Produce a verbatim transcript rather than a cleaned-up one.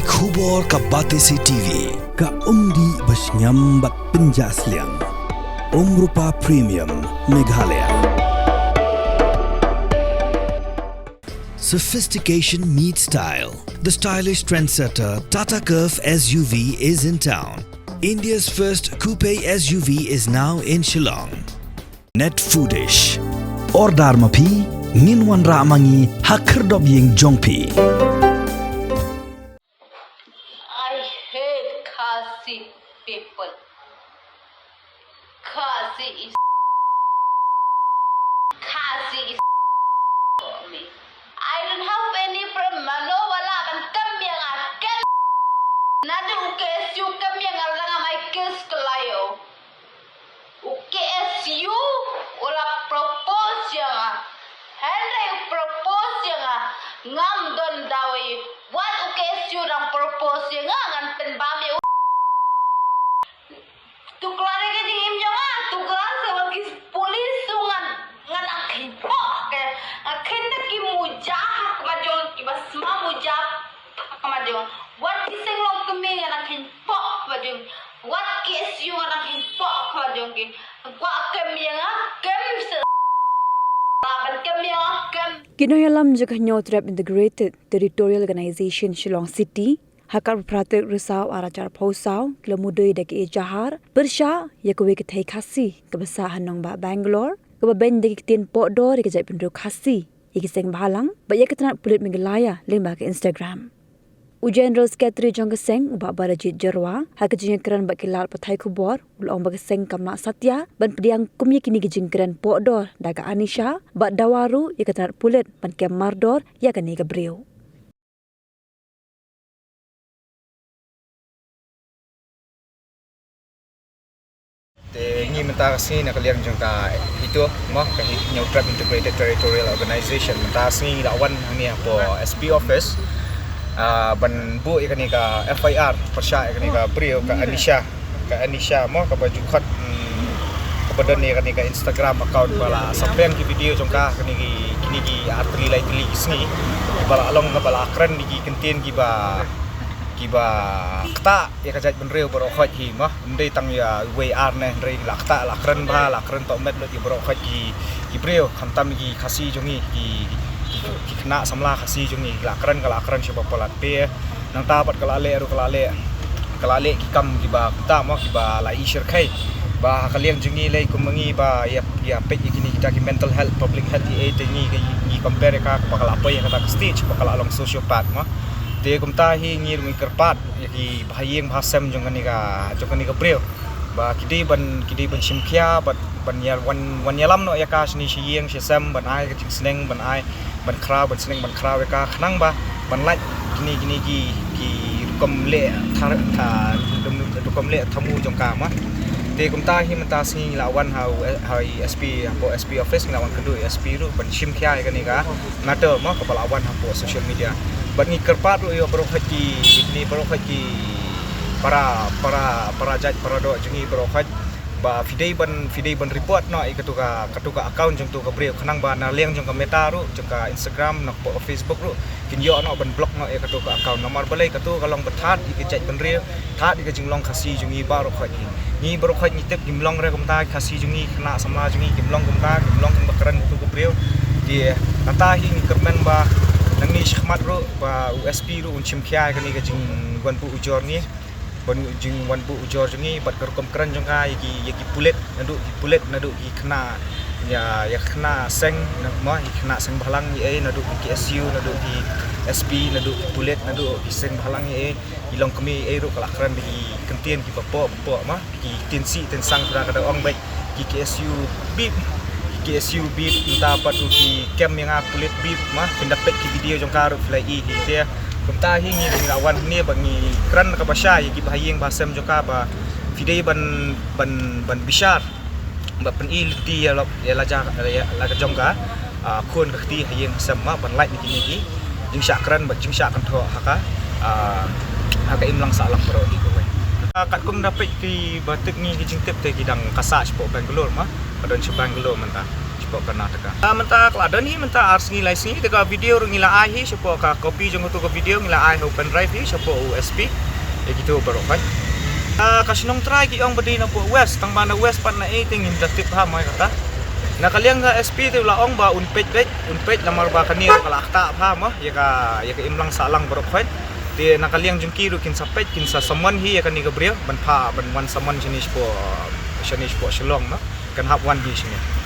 Khubor ka Batesi T V, ka umdih ba shngiam bad pynjah sliang. Umrupa Premium, Meghalaya. Sophistication meets style. The stylish trendsetter Tata Curvv S U V is in town. India's first coupe S U V is now in Shillong. Net Foodish. Order ma phi, ngin wanrah ma ngi ha khyrdop ïing jong phi. I hate Khasi people. Khasi is, Khasi is for me. I don't have any problem. Mano wala ban kam ïa nga, kam. Naduh u K S U kam ïa nga, la nga mai kes kelayo. U K S U u la propose ïa nga. Hynrei u propose ïa nga, ngam don daw ei. Wat u K S U dang propose ïa nga, ngan pynbam ïa u. Tuklar ïa ka jingim jong nga, tuklar sa bad ki police, u ngan, ngan nang kheiñ poh ka. Ngan kheiñ da ki muja ha khmat jong, kiba sma muja ha khmat jong. Wat ki seng longkmie ngan nang kheiñ poh ha khmat jong. Wat K S U ngan nang kheiñ poh ha khmat jong ki. Kwah kem ïa nga, kem sa. Ban kem ïa nga, kem. Ki nongïalam jong ka Hynñiewtrep Integrated Territorial Organization Shillong City, ha ka arphew phra tarik Risaw arhajar arphew saw, ki la mudui da ka ejahar pyrshah ïa kawei ka thei Khasi kaba sah ha nongbah Bangalore, kaba beiñ da ki ktien pohdor ïa ka jaitbynriew Khasi, ïa ki seng bhalang bad ïa ka tnat pulit Meghalaya lyngba ka Instagram. U General Secretary jong ka seng, u Bah Barajit Jyrwa, ha ka jingïakren bad ki lad pathai khubor, u la ong ba ka seng kam lah satia ban pdiang kum ïa kine ki jingkren pohdor da ka Anisha, bad dawa ruh ïa ka tnat pulit ban kem mardor ïa kane ka briew. Te ngi mynta ka sngi na ka liang jong ka HITO, mo, ka Hynñiewtrep Integrated Territorial Organization, mynta ka sngi ngi la wan hangne hapoh S P office, ah, ban buh ïa kane ka F I R pyrshah ïa kane ka briew, ka Anisha, ka Anisha, mo, kaba ju khot, mm, kaba don ïa kane ka Instagram account ba la sa pynbiang ki video jong ka, kine ki, kine ki ar tylli lai tylli ki sngi, ba la long, ba la kren ïa ki kyntien kiba, kiba ktah ïa ka jaitbynriew baroh khoit hi, mo. Ym dei tang ïa uwei ar ne hynrei la ktah, la kren bha, la kren tohmet lut ïa baroh khoit ki, ki briew, khamtam ki Khasi jong ngi, ki, ki, ki khynnah samla Khasi jong ngi, la kren, ka la kren sha ba palat pyrshah. Nangta pat ka la leh ruh, ka la leh, ka la leh ki kam kiba kumta, mo, kiba la i shyrkhei. Ba ha ka liang jong ngi lei kum ma ngi ba ïa, ïa peit ïa kine kita ki mental health, public health, ïa te ngi, ngi compare ïa ka ba ka la poi ïa kata ka stage ba ka la long sociopath, mo. Te kumta hi ngi ruh ngi kyrpad ïa ki bahaïing bahasem jong kane ka, jong kane ka briew. Ba ki dei ban, ki dei ban shim khia, ban, ban ïa, wan, wan ïalam noh ïa ka shane sha ïing sha sem, ban ai ka jingsneng, ban ai, ban khraw, ban sneng, ban khraw ïa ka khnang ba ban lait kine, kine ki, ki rukom leh thar, tha, rukom leh thamu jong ka, mo. Te kumta hi mynta sngi ngi la wan ha u, ha i S P, hapoh S P office, ngi la wan kynduh i S P ruh ban shim khia ïa kane ka matter, mo, kaba la wan hapoh social media. Bad ngi kyrpad ruh ïa baroh khoit ki, ïa kine baroh khoit ki para, para, para jait para doh jong ngi baroh khoit, ba phi dei ban, phi dei ban report noh ïa katu ka, katu ka account jong tu ka briew, khnang ba na liang jong ka Meta ruh, jong ka Instagram, na ka Facebook ruh, kin ïoh noh ban block noh ïa katu ka account. Namar balei? Katu ka long ba thad ïa ka jaitbynriew, thad ïa ka jinglong Khasi jong ngi baroh khoit hi. Ngi baroh khoit ngi tip kim long re kumta, Khasi jong ngi, khynnah samla jong ngi kim long kumta, kim long kumba kren katu ka briew. Te kata hi ngi kyrmen ba nangne shakhmat ruh ba u S P ruh un shim khia ïa kane ka jingwan buh ujor ngi, ban jingwan buh ujor jong ngi bad ka rukom kren jong ka ïa ki, ïa ki pulit, naduh ki pulit, naduh ki khynnah, ïa, ïa khynnah seng, na, mo, ïa khynnah seng bhalang ïa ei, naduh ki K S U, naduh ki S P, naduh ki pulit, naduh ki seng bhalang ïa ei, ki longkmie ïa ei ruh ka la kren da ki kyntien kiba poh, poh, mo, ki ktien sih ktien sang, ka da ong beit ki K S U bip, ki K S U bip, mynta pat ruh ki kem ïa nga pulit bip, mo, phin da peit ki video jong ka ruh phi la i hi te. Kumta hi ngi, ngi la wan hangne ba ngi kren kaba shai ïa ki bahaïing bahasem jong ka ba phi dei ban, ban, ban bishar, ba pyni lynti ïa la, ïa la ja, ïa la ka jong ka, ah, khun ka kti ha ïing ha sem, mo, ban lait na kine ki jingshah kren bad jingshah kynthoh ha ka, ah, ha ka imlang sahlang baroh hi kawei. Ah, katkum da peit kiba tip ngi ki jingtip te ki dang ka sah shapoh Bangalore, mo, ka don sha Bangalore mynta. Karnataka. Ah, mynta ka la don hi mynta ar sngi lai sngi, te ka video ruh ngi la ai hi shapoh, ka copy jong kato ka video ngi la ai ha u pen drive hi shapoh u S P. Ïa kito baroh khoi. Ah, ka shnong trai ki ong ba dei na poh West, tang ba na West pat na ei te ngim da tip bha mo ïa kata. Na ka liang ka S P te u la ong ba un peit beit, un peit namar ba kane ruh ka la ktah bha mo ïa ka, ïa ka imlang sahlang baroh khoi. Te na ka liang jong ki ruh kin sa peit, kin sa summon hi ïa kane ka briew ban phah, ban wan summon shane shapoh, shane shapoh Shillong mo. Kan hap wan hi shane.